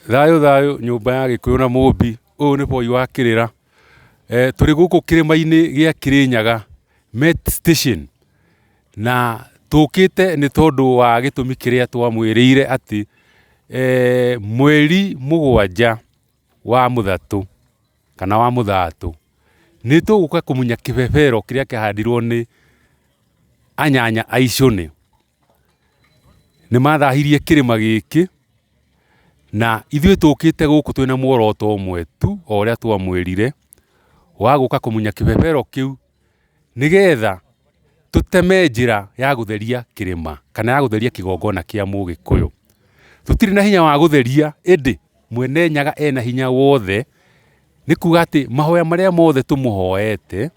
Thayũ thayũ nyũmba ya Gĩkũyũ na Mũmbi, ũyũ nĩ Boy wa Kĩrĩra. Tũrĩ gũkũ kĩrĩma-inĩ gĩa Kĩrĩnyaga Met Station, na tũkĩte nĩ tondũ wa gĩtũmi kĩrĩa twamwĩrĩire atĩ mweri 7 wa Mũthatũ kana wa Mũthatũ, nĩ tũgũka kũmunya kĩbebero kĩrĩa kĩahandirwo nĩ anyanya a Icũnĩ. Nĩ mathahirie kĩrĩma gĩkĩ, na ithuĩ tũkĩte gũkũ twĩna muoroto ũmwe tu o ũrĩa twamwĩrire, wa gũka kũmunya kĩbebero kĩu, nĩgetha tũteme njĩra ya gũtheria kĩrĩma kana ya gũtheria kĩgongona kĩa Mũgĩkũyũ. Tũtirĩ na hinya wa gũtheria, ĩndĩ Mwene Nyaga ena hinya wothe, nĩ kuga atĩ mahoya marĩa mothe tũmũhoete,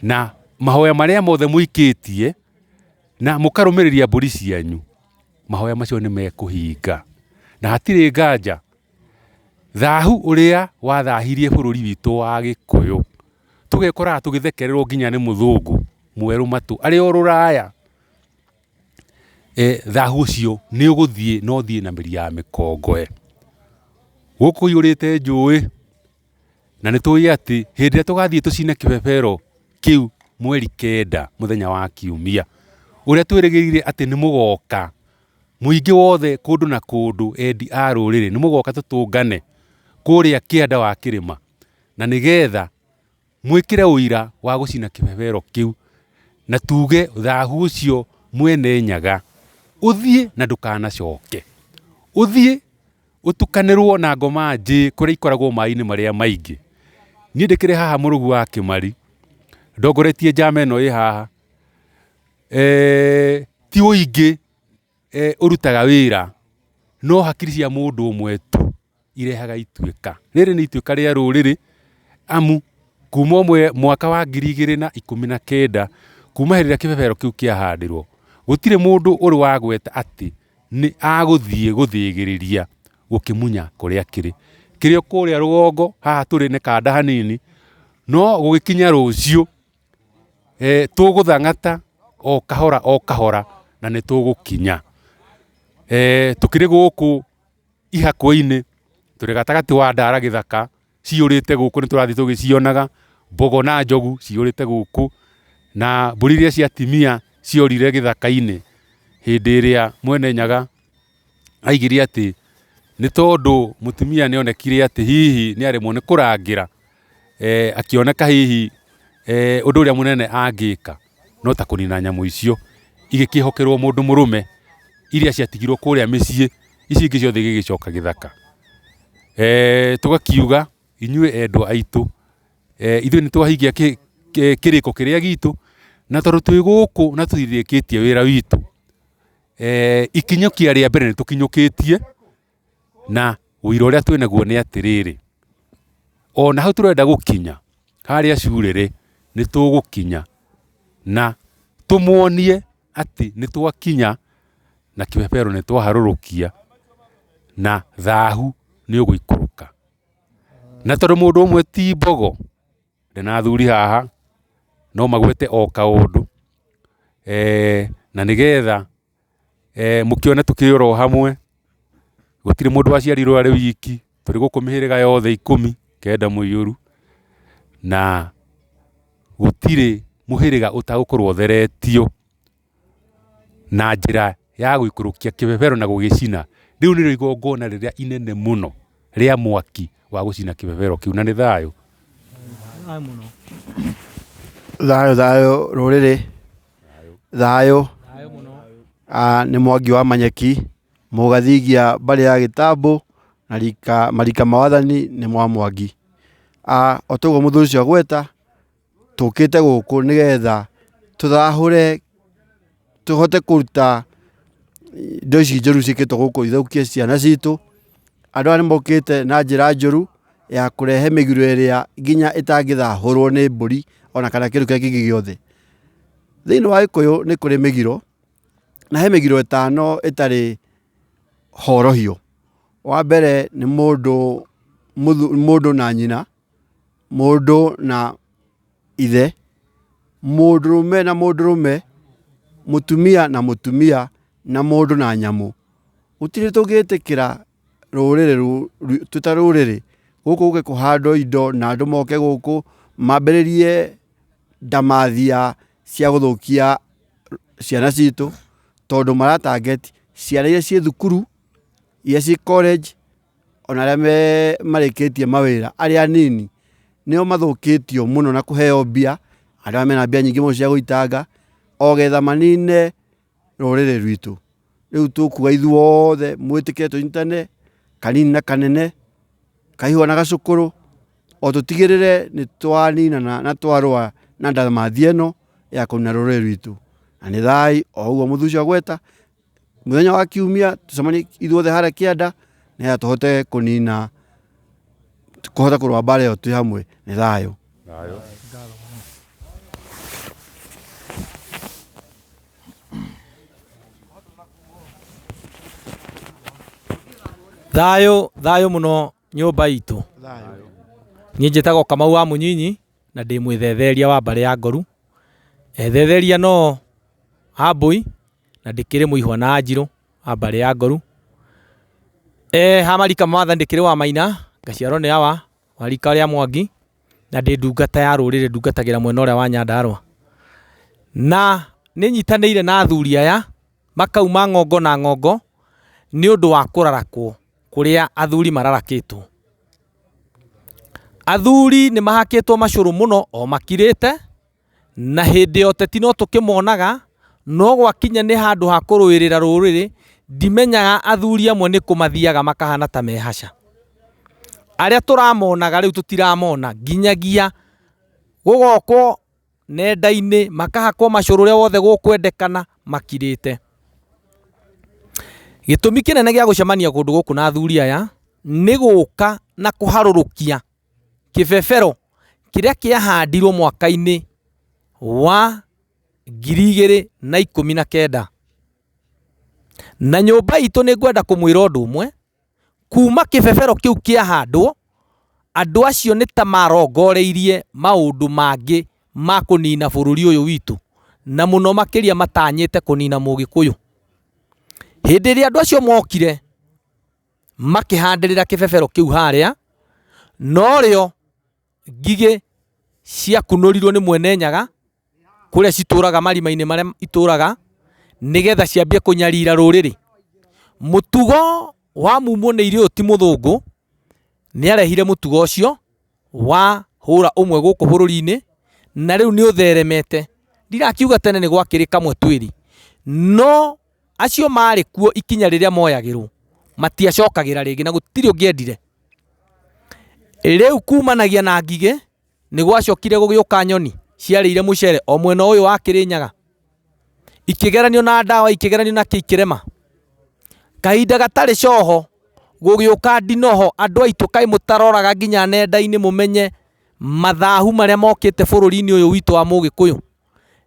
na mahoya marĩa mothe mũikĩtie, na mũkarũmĩrĩria mbũri cianyu, mahoya macio nĩ mekũhinga. Na hatirĩ nganja, thahu ũrĩa wathahirie bũrũri witũ wa Gĩkũyũ, tũgekoraga tũgĩthekererwo nginya nĩ mũthũngũ mwerũ matũ arĩ o rũraya, thahu ũcio nĩ ũgũthiĩ na ũthiĩ na mĩri ya mĩkongoe. Gũkũ kũiyũrĩte njũĩ, Na nĩ tũĩ atĩ hĩndĩ ĩrĩa tũgathiĩ tũcine kĩbebero kĩu mweri 9 mũthenya wa kiumia, ũrĩa twĩrĩgĩrĩire atĩ nĩ mũgoka mũingĩ wothe kũndũ na kũndũ, endi a rũrĩrĩ, nĩ mũgoka tũtũngane kũrĩa kĩanda wa kĩrĩma, na nĩgetha mwĩkĩre ũira wa gũcina kĩbebero kĩu, na tuge thahu ũcio mwene Nyaga ũthiĩ na ndũkanacoke. Ũthiĩ ũtukanĩrwo na ngoma njĩ kũrĩa ikoragwo maĩ-inĩ marĩa maingĩ. Niĩ ndĩkĩrĩ haha mũrũgu wa Kĩmari, ndongoretie njama ĩno ĩ haha. Ti ũingĩ ũrutaga wĩra, no hakiri cia mũndũ ũmwe tu irehaga ituĩka. Rĩrĩ nĩ ituĩka rĩa rũrĩrĩ, amu kuma mwaka wa 2019, kuma hĩndĩ ĩrĩa kĩbebero kĩu kĩahandirwo, gũtirĩ mũndũ ũrĩ wagweta atĩ nĩ agũthiĩ gũthĩgĩrĩria gũkĩmunya kũrĩa kĩrĩ. Kĩrĩ o kũrĩa rũgongo, haha tũrĩ nĩ kanda hanini, no gũgĩkinya rũciũ, tũgũthang'ata o kahora o kahora na nĩ tũgũkinya. Tũkĩrĩ gũkũ ihakũinĩ, tũrĩ gatagatĩ wa ndara gĩthaka, ciyũrĩte gũkũ nĩ tũrathiĩ tũgĩcionaga, mbogo na njogu ciyũrĩte gũkũ, na mbũri iria cia atumia ciorire gĩthaka-inĩ hĩndĩ ĩrĩa Mwene Nyaga aigire atĩ nĩ tondũ mũtumia nĩ onekire atĩ hihi nĩ aremwo nĩ kũrangĩra, akĩoneka hihi ũndũ ũrĩa mũnene angĩka no ta kũnina nyamũ icio, igĩkĩhokerwo mũndũ mũrũme iria ciatigirwo kũrĩa mĩciĩ, ici ingĩ ciothe igĩgĩcoka gĩthaka. Tũgakiuga inyuĩ endwa aitũ, ithuĩ nĩ twahingia kĩrĩko kĩrĩa gitũ, na tondũ twĩ gũkũ na tũtirĩkĩtie wĩra witũ, ikinyũkia rĩa mbere nĩ tũkinyũkĩtie, na ũira ũrĩa twĩnaguo nĩ atĩrĩrĩ, ona hau tũrenda gũkinya, harĩa curĩrĩ, nĩ tũgũkinya na tũmuonie atĩ nĩ twakinya na kĩbebero nĩ twaharũrũkia na thahu nĩ ũgũikũrũka. Na tondũ mũndũ ũmwe ti mbogo, ndĩna athuri haha no magwete o kaũndũ, na nĩgetha mũkĩone tũkĩrĩ oro hamwe, gũtirĩ mũndũ waciarirwo arĩ wiki, tũrĩ gũkũ mĩhĩrĩga yothe 19 mũiyũru, na gũtirĩ mũhĩrĩga ũtagũkorwo ũtheretio na njĩra ya gũikũrũkia kĩbebero na gũgĩcina. Rĩu nĩrĩo igongona rĩrĩa inene mũno rĩa mwaki wa gũcina kĩbebero kĩu, na nĩ thayũ. Thayũ thayũ rũrĩrĩ, thayũ. Nĩ Mwangi wa Manyeki, Mũgathigia mbarĩ ya Gĩtambũ na rika marika ma wathani nĩ mwa Mwangi. O ta ũguo mũthuri ũcio agweta, tũkĩte gũkũ nĩgetha tũthahũre, tũhote kũruta indo ici njũru ciĩkĩtwo gũkũ ithũkie ciana citũ. Andũ aya nĩ mokĩte na njĩra njũru ya kũrehe mĩgiro ĩrĩa nginya ĩtangĩthahũrwo nĩ mbũri ona kana kĩndũ kĩrĩa kĩngĩ gĩothe. Thĩiniĩ wa Gĩkũyũ nĩ kũrĩ mĩgiro, na he mĩgiro ĩtano ĩtarĩ horohio. Wa mbere nĩ mũndũ, mũndũ na nyina. Mũndũ na ithe, mũndũrũme na mũndũrũme, mũtumia na mũtumia, na mũndũ na nyamũ. Gũtirĩ tũngĩtĩkĩra rũrĩrĩ twĩ ta rũrĩrĩ gũkũ gũke kũhandwo indo na andũ moke gũkũ mambĩrĩrie ndamathia cia gũthũkia ciana citũ, tondũ mara target ciana iria ciĩ thukuru, iria ciĩ college, ona arĩa marĩkĩtie mawĩra, arĩa anini nĩo mathũkĩtio mũno na kũheo mbia, arĩa mena mbia nyingĩ mũno cia gũitanga, o getha manine rũrĩrĩ rwitũ. Rĩu tũkuga ithuothe mwĩtĩkĩre tũnyitane, kanini na kanene, kaihũa na gacũkũrũ, o tũtigĩrĩre nĩ twaninana na twarũa na ndamathia ĩno ya kũnina rũrĩrĩ rwitũ. Na nĩ thai o ũguo mũthuri ũcio agweta, mũthenya wa kiumia tũcemanie ithuothe harĩa kĩanda, nĩgetha tũhote kũnina, kũhota kũrũa mbara ĩyo twĩ hamwe. Nĩ thayũ. Thayũ. Thayũ thayũ mũno nyũmba itũ. Niĩ njĩtagwo Kamau wa Mũnyinyi na ndĩ mwĩthetheria wa mbarĩ ya Ngoru. Ethetheria no a Mbũi na ndĩkĩrĩ mũihwa na Anjirũ a mbarĩ ya Ngoru. Ha marika ma wathani ndĩkĩrĩ wa Maina, ngaciarwo nĩ awa wa rika rĩa Mwangi na ndĩ ndungata ya rũrĩrĩ ndungatagĩra mwena ũrĩa wa Nyandarũa. Na nĩ nyitanĩire na athuri aya makauma ng'ongo na ng'ongo nĩ ũndũ wa kũrarakwo kũrĩa athuri mararakĩtwo. Athuri nĩ mahakĩtwo macũrũ mũno o makirĩte, na hĩndĩ ya ũteti no tũkĩmonaga, no gwakinya nĩ handũ ha kũrũĩrĩra rũrĩrĩ, ndimenyaga athuri amwe nĩ kũ mathiaga makahana ta me haca. Arĩa tũramonaga rĩu tũtiramona nginyagia gũgokwo nenda-inĩ makahakwo macũrũ ũrĩa wothe gũkwendekana makirĩte. Gĩtũmi kĩnene gĩa gũcemania kũndũ gũkũ na athuri aya nĩ gũka na kũharũrũkia kĩbebero kĩrĩa kĩahandirwo mwaka-inĩ wa 2019. Na nyũmba itũ nĩ ngwenda kũmwĩra ũndũ ũmwe, kuma kĩbebero kĩu kĩahandwo, andũ acio nĩ ta marongoreirie maũndũ mangĩ ma kũnina bũrũri ũyũ witũ, na mũno makĩria matanyĩte kũnina mũgĩkũyũ. Hĩndĩ ĩrĩa andũ acio mokire makĩhandĩrĩra kĩbebero kĩu harĩa, norĩo ngigĩ ciakunũrirwo nĩ mwene Nyaga kũrĩa citũraga marima-inĩ marĩa itũraga, nĩgetha ciambie kũnyarira rũrĩrĩ. Mũtugo wa mumwo nĩ irio ti mũthũngũ, nĩ arehire mũtugo ũcio wa hũra ũmwe gũkũ bũrũri-inĩ, na rĩu nĩ ũtheremete. Ndirakiuga tene nĩ gwakĩrĩ kamwe twĩrĩ, no acio marĩ kuo ikinya rĩrĩa moyagĩrwo matiacokagĩra rĩngĩ na gũtirĩ ũngĩendire. Rĩu kumanagia na ngigĩ nĩ gwacokire gũgĩũka nyoni ciarĩire mũcere o mwena ũyũ wa Kĩrĩnyaga, ikĩgeranio na ndawa, ikĩgeranio na kĩ, ikĩrema. Kahinda gatarĩ coho gũgĩũka ndinoho, andũ aitũ kaĩ mũtaroraga nginya nenda-inĩ mũmenye mathahu marĩa mokĩte bũrũri-inĩ ũyũ witũ wa mũgĩkũyũ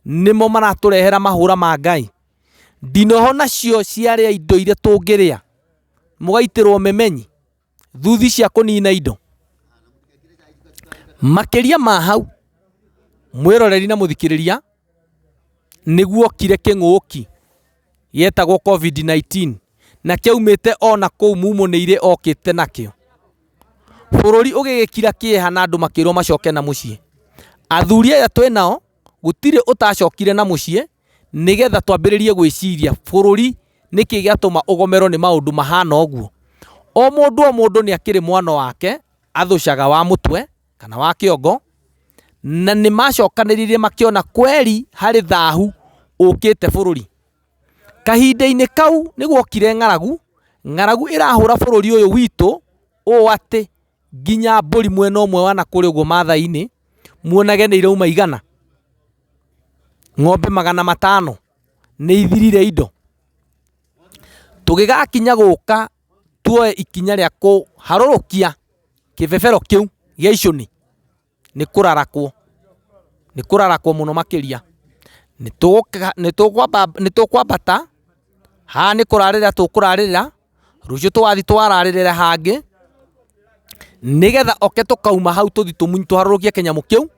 nĩmo maratũrehera mahũra ma Ngai. Ndinoho nacio ciarĩa indo iria tũngĩrĩa, mũgaitĩrwo memenyi, thuthi cia kũnina indo. Makĩria ma hau, mwĩroreri na mũthikĩrĩria, nĩ guokire kĩng'ũki gĩetagwo Covid-19 na kĩaumĩte ona kũu mumo nĩ irĩ okĩte nakĩo. Bũrũri ũgĩgĩkira kĩeha na andũ makĩrwo macoke na mũciĩ. Athuri aya twĩ nao gũtirĩ ũtacokire na mũciĩ nĩgetha twambĩrĩrie gwĩciria bũrũri nĩkĩ gĩatũma ũgomerwo nĩ maũndũ mahana ũguo. O mũndũ o mũndũ nĩ akĩrĩ mwano wake athũcaga wa mũtwe kana wa kĩongo, na nĩ macokanĩrĩire makĩona kweri harĩ thahu ũkĩte bũrũri. Kahinda-inĩ kau nĩ gwokire ng'aragu, ng'aragu ĩrahũra bũrũri ũyũ witũ ũũ atĩ nginya mbũri mwena ũmwe wa na kũrĩa ũguo Maathai-inĩ muonage nĩ irauma 100, ng'ombe 500 nĩ ithirire indo. Tũgĩgakinya gũka tuoe ikinya rĩa kũharũrũkia kĩbebero kĩu gĩa icũni, nĩ kũrarakwo, nĩ kũrarakwo mũno makĩria. Nĩ tũkwambata haha nĩ kũrarĩrĩra tũkũrarĩrĩra, rũciũ tũgathiĩ twararĩrĩre hangĩ, nĩgetha oke tũkauma hau tũthiĩ tũharũrũkie kĩnyamũ kĩu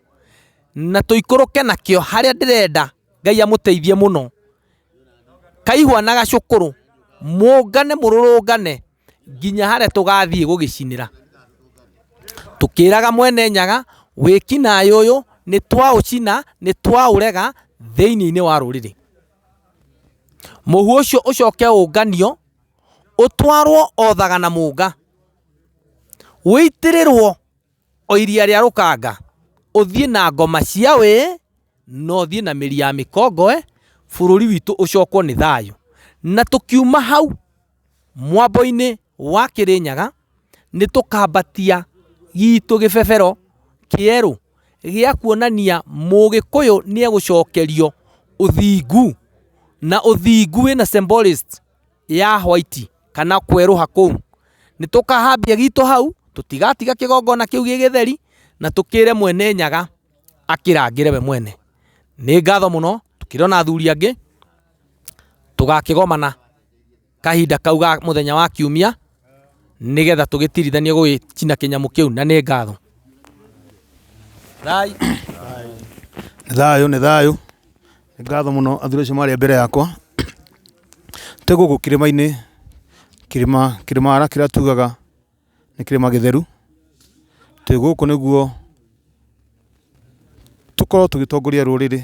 na tũikũrũke nakĩo harĩa ndĩrenda Ngai amũteithie mũno. Kaihwa na gacũkũrũ Mũngane mũrũrũngane nginya harĩa tũgathiĩ gũgĩcinĩra. Tũkĩraga Mwene Nyaga wĩkinaĩ ũyũ nĩ twaũcina, nĩ twaũrega thĩinĩ-inĩ wa rũrĩrĩ. Mũhu ũcio ũcoke ũnganio ũtwarwo o Thagana Mũnga, ũitĩrĩrwo o iria rĩa rũkanga, ũthiĩ na ngoma cia wĩ na ũthiĩ na mĩri ya mĩkongoe, bũrũri witũ ũcokwo nĩ thayũ. Na tũkiuma hau mwambo-inĩ wa Kĩrĩnyaga, nĩ tũkambatia gitũ gĩbebero kĩerũ gĩa kuonania Mũgĩkũyũ nĩ egũcokerio ũthingu, na ũthingu wĩna symbolist ya white kana kwerũha kũu. Nĩ tũkahambia gitũ hau, tũtigatiga kĩgongona kĩu gĩ gĩtheri, na tũkĩre Mwene Nyaga akĩrangĩre we mwene. Nĩ ngatho mũno, tũkĩrĩ ona athuri angĩ, tũgakĩgomana kahinda kau ga mũthenya wa kiumia, nĩgetha tũgĩtirithanie gũgĩcina kĩnyamũ kĩu, na nĩ ngatho. Thayũ. Nĩ thayũ, nĩ thayũ. Nĩ ngatho mũno athuri acio marĩ mbere yakwa. Twĩ gũkũ kĩrĩma-inĩ, kĩrĩma kĩrĩmara kĩrĩa tugaga nĩ kĩrĩma gĩtheru. Twĩ gũkũ nĩguo tũkorwo tũgĩtongoria rũrĩrĩ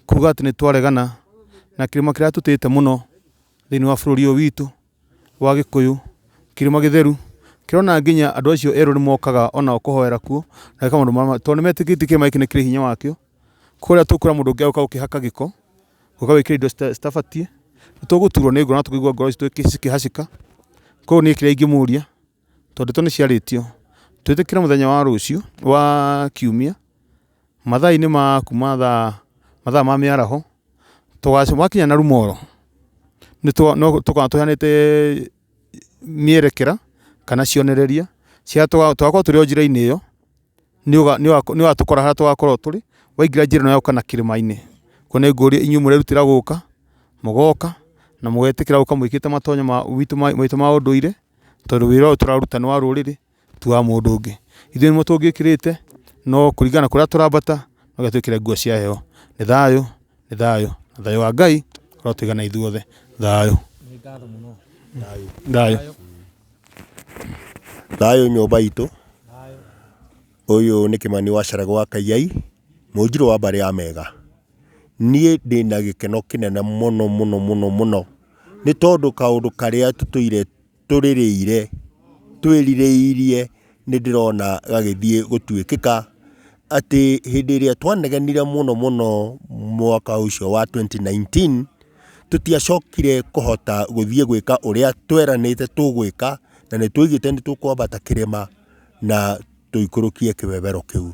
kuga atĩ nĩ twaregana na kĩrĩma kĩrĩa tũtĩĩte mũno thĩinĩ wa bũrũri ũyũ witũ wa Gĩkũyũ, kĩrĩma gĩtheru, kĩrona nginya andũ acio erũ nĩ mokaga onao kũhoera kuo na gwĩka maũndũ marĩa, tondũ nĩ metĩkĩtie kĩrĩma gĩkĩ nĩ kĩrĩ hinya wakĩo. Kũrĩa tũkwĩra mũndũ ũngĩ agũka gũkĩhaka gĩko, gũka gwĩkĩra indo citabatiĩ, nĩ tũgũturwo nĩ ngoro na tũkaigua ngoro citũ cikĩhacĩka. Koguo niĩ kĩrĩa ingĩmũria, tondũ ndeto nĩ ciarĩtio, twĩtĩkĩre mũthenya wa rũciũ wa kiumia, mathaa-inĩ ma kuma thaa mathaa ma mĩaraho, wakinya Narumoro, tũgakorwo tũheanĩte mĩerekera kana cionereria cia tũgakorwo tũrĩ o njĩra-inĩ ĩyo. Nĩ ũgatũkora harĩa tũgakorwo tũrĩ, waingĩra njĩra ĩno ya gũka na kĩrĩma-inĩ. Koguo nĩ ngũria inyuĩ mũrerutĩra gũka, mũgoka na mũgetĩkĩra gũka mwĩkĩrĩte matonyo maitũ ma ũndũire, tondũ wĩra ũyũ tũraruta nĩ wa rũrĩrĩ ti wa mũndũ ũngĩ. Ithuĩ nĩmo tũngĩkĩrĩte no kũringana na kũrĩa tũrambata no nginya twĩkĩre nguo cia heho. Nĩ thayũ, nĩ thayũ, na thayũ wa Ngai ũrotũigana ithuothe. Thayũ. Thayũ. Thayũ nyũmba itũ, ũyũ nĩ Kĩmani wa Caragũ wa Kaiyai, Mũnjirũ wa mbarĩ ya Mega. Niĩ ndĩna gĩkeno kĩnene mũno mũno mũno mũno, nĩ tondũ kaũndũ karĩa tũtũire tũrĩrĩire, twĩrirĩirie nĩ ndĩrona gagĩthiĩ gũtuĩkĩka, atĩ hĩndĩ ĩrĩa twanegenire mũno mũno mwaka ũcio wa 2019, tũtiacokire kũhota gũthiĩ gwĩka ũrĩa tweranĩte tũgwĩka, na nĩ twoigĩte nĩ tũkwambata kĩrĩma na tũikũrũkie kĩbebero kĩu.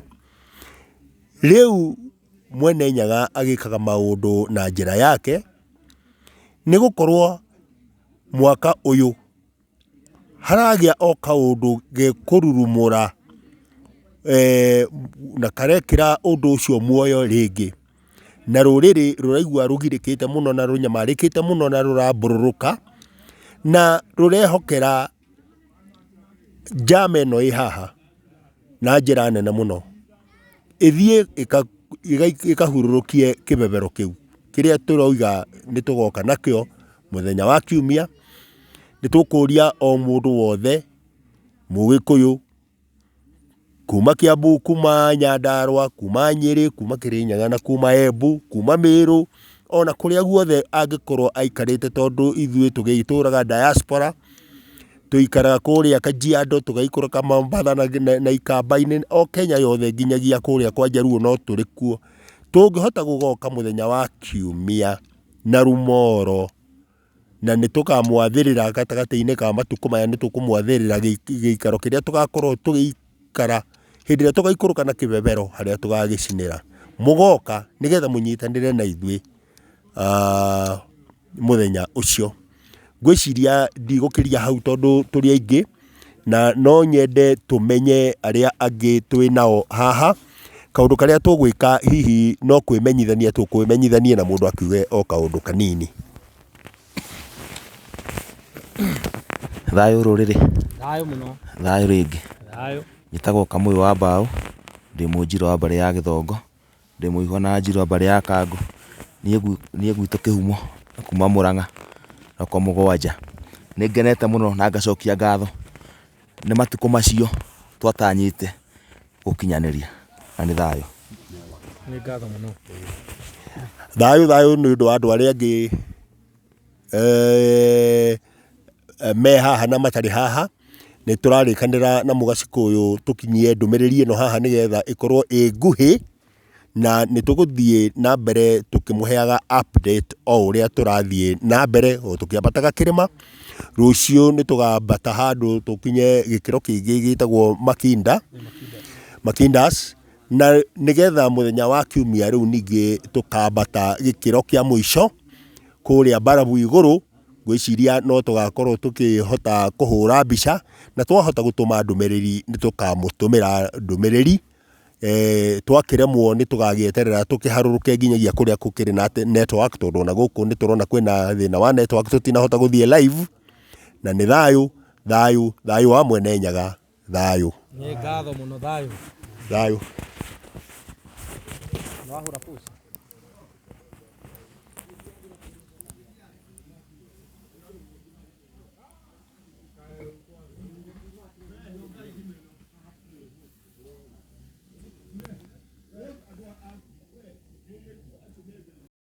Rĩu Mwene Nyaga agĩkaga maũndũ na njĩra yake, nĩ gũkorwo mwaka ũyũ haragĩa o kaũndũ gekũrurumũra na karekĩra ũndũ ũcio muoyo rĩngĩ. Na rũrĩrĩ rũraigua rũgirĩkĩte mũno na rũnyamarĩkĩte mũno na rũrambũrũrũka, na rũrehokera njama ĩno ĩ haha na njĩra nene mũno, ĩthiĩ ĩkahurũrũkie kĩbebero kĩu, kĩrĩa tũrauga nĩ tũgoka nakĩo mũthenya wa kiumia. Nĩ tũkũria o mũndũ wothe mũgĩkũyũ kuma Kiambu, kuma Nyandarũa, kuma Nyĩrĩ, kuma Kĩrĩnyaga na kuma Embu, kuma Mĩrũ, ona kũrĩa guothe angĩkorwo aikarĩte tondũ ithuĩ tũgĩtũraga diaspora, tũikaraga kũrĩa Kajiado, tũgaikũrũka Mombatha na Ikamba-inĩ, o Kenya yothe nginyagia kũrĩa kwa Njaruo no tũrĩ kuo. Tũngĩhota gũgoka mũthenya wa kiumia na Rumoro, na nĩ tũkamwathĩrĩra gatagatĩ-inĩ ka matukũ maya nĩ tũkũmwathĩrĩra gĩikaro kĩrĩa tũgakorwo tũgĩikara hĩndĩ ĩrĩa tũgaikũrũka na kĩbebero harĩa tũgagĩcinĩra. Mũgoka nĩgetha mũnyitanĩre na ithuĩ mũthenya ũcio. Ngwĩciria ndigũkĩria hau tondũ tũrĩ aingĩ. Na no nyende tũmenye arĩa angĩ twĩ nao haha, kaũndũ karĩa tũgwĩka hihi no kwĩmenyithania tũkwĩmenyithania na mũndũ akiuge o kaũndũ kanini. Thayũ rũrĩrĩ. Thayũ mũno. Thayũ rĩngĩ. Thayũ. Njĩtagwo Kamũyũ wa Mbaũ, ndĩ Mũnjirũ wa mbarĩ ya Gĩthongo. Ndĩ mũihwa na njirũ wa mbarĩ ya Kangũ, niĩ gwitũ kĩhumo nĩ kuma Mũrang'a. Roko mũgwanja. Nĩ ngenete mũno na ngacokia ngatho nĩ matukũ macio twatanyĩte gũkinyanĩria na nĩ thayũ. Nĩ ngatho mũno. Thayũ thayũ nĩ ũndũ wa andũ arĩa angĩ me haha na matarĩ haha, nĩ tũrarĩkanĩra na mũgacikũ ũyũ tũkinyie ndũmĩrĩri ĩno haha nĩgetha ĩkorwo ĩ nguhĩ, na nĩ tũgũthiĩ na mbere tũkĩmũheaga update o ũrĩa tũrathiĩ na mbere o tũkĩambataga kĩrĩma. Rũciũ nĩ tũgambata handũ tũkinye gĩkĩro kĩngĩ gĩtagwo Makinda, Makindas, na nĩgetha mũthenya wa kiumia rĩu ningĩ tũkambata gĩkĩro kĩa mũico kũrĩa Barabu igũrũ, ngwĩciria no tũgakorwo tũkĩhota kũhũra mbica, na twahota gũtũma ndũmĩrĩri nĩ tũkamũtũmĩra ndũmĩrĩri. Twakĩremwo nĩ tũgagĩeterera tũkĩharũrũke nginyagia kũrĩa gũkĩrĩ na network, tondũ ona gũkũ nĩ tũrona kwĩna thĩna wa network tũtinahota gũthiĩ live, na nĩ thayũ, thayũ, thayũ wa Mwene Nyaga, thayũ. Nĩ ngatho mũno, thayũ. Thayũ. Nĩwahũra post?